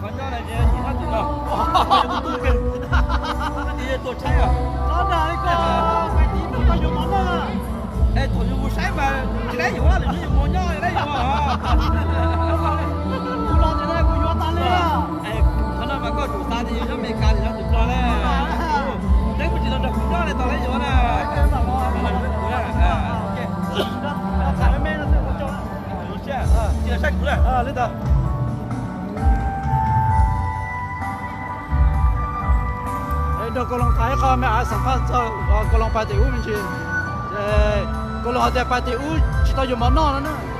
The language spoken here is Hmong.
Qhov nyob no ces yim no tus no, tus kawg, tus tshaib os. Es thaum yus mus saib mas tsis laib yuav, lwm hnub yus mus nyob laib yuav. Qhov no mas koj tsum xav tias yus nyob Amelikas ces nyob tus Nplog na. Neb kuj tsis tau nrog kuv nyob li, tau laib yuav na. Nrog Kau Loos tham ib qho me ab xam phaj txog Kau Loos pais tim ub me ntsis. Kau Loos hais tias pais tim ub tsis tau yuav mov noj no na.